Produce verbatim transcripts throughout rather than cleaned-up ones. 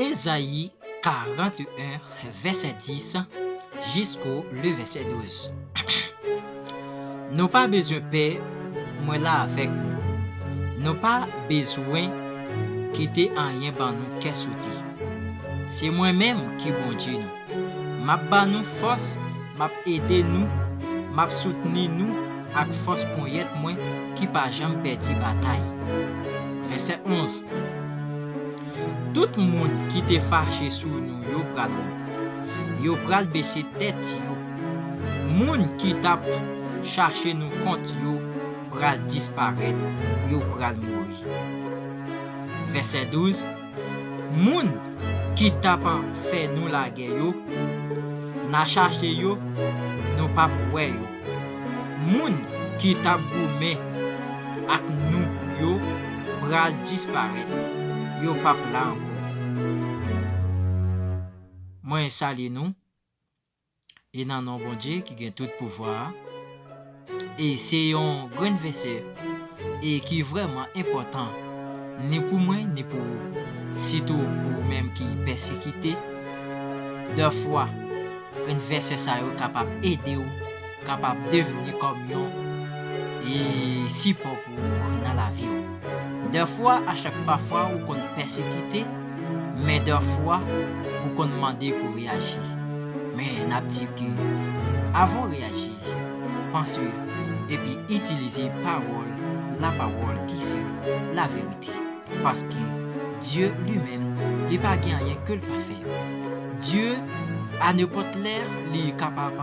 Ezayi karant e en, vèsè dis, jisko le vèsè douz. Nou pa bezwen pè, mwen la avèk nou. Nou pa bezwen kite anyen ban nou kè sote. Se mwen menm ki Bondye nou. M ap ban nou fòs, m ap ede nou, m ap soutni nou ak fòs ponyèt mwen ki pa janm pèdi batay. Vèsè onz. Tout moun ki te fache sou nou yo pral wont. Yo pral bese tèt yo. Moun ki t ap chache nou kont yo pral disparèt, yo pral mouri. Vèsè douz. Moun ki t ap fè nou lagè yo, n a chache yo, nou p ap wè yo. Moun ki t ap goumen ak nou yo pral disparèt, yo p ap la ankò. Mwen salye nou, e nan non Bondye ki gen tout pouvwa a. E se yon grenn vèsè e ki vrèman enpòtan, ni pou mwen, ni pou ou, sitou pou ou menm ki pèsekite. Dèfwa, grenn vèsè sa yo kapab ede w, kapab devni kòm yon e sipò pou ou nan lavi w. Dèfwa, a chak pafwa ou konn pèsekite, men dèfwa ou konn mande pou reyaji. Men n ap di ke avan w reyaji, panse epi itilize pawòl, lapawòl ki se laverite. Paske Dye li menm, li pa gen anyen ke l pa fè. Dye, a nenpòt lè, li kapab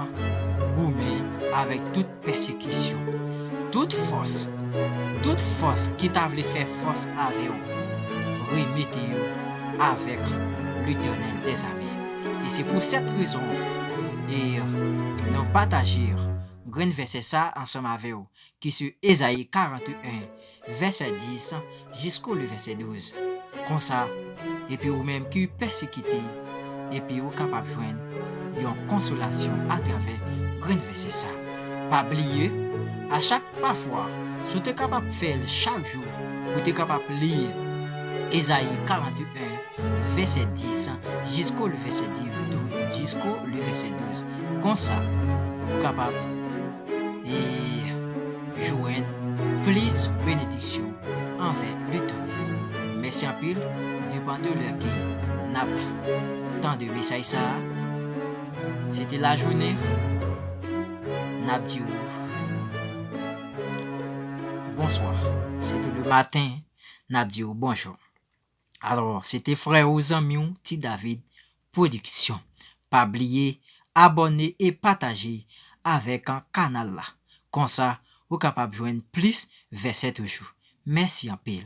goumen avèk tout pèsekisyon. Tout fòs, tout fòs ki ta vle fè fòs avè w, remete yo avèk Letènèl dèzame. E se pou sèt rezon, e nou pataje grenn vèsè sa ansanm avè w, ki se Ezayi karant e en, vèsè dis, jisko le vèsè douz. Konsa, epi ou menm ki pèsekite, epi ou kapab jwenn yon konsolasyon atravè grenn vèsè sa. Pa bliye, a chak pafwa, si w te kapab fè l chak jou, ou te kapab li Ezayi karant e en, vèsè dis, jisko le vèsè di-, dou-, jisko le vèsè douz. Konsa, ou kapab e jwenn plis benediksyon anvè Letènèl. Mèsi anpil, depann de lè ke n ap tande mesaj sa a. Se te lajounen, n ap di w bonswa. Se te lematen, n ap di w bonjou. Alò, se te frè ou, zanmi w, Ti David Production. Pa bliye abòne e pataje avèk kanal la. Konsa, ou kapab jwenn plis vèsè toujou. Mèsi anpil.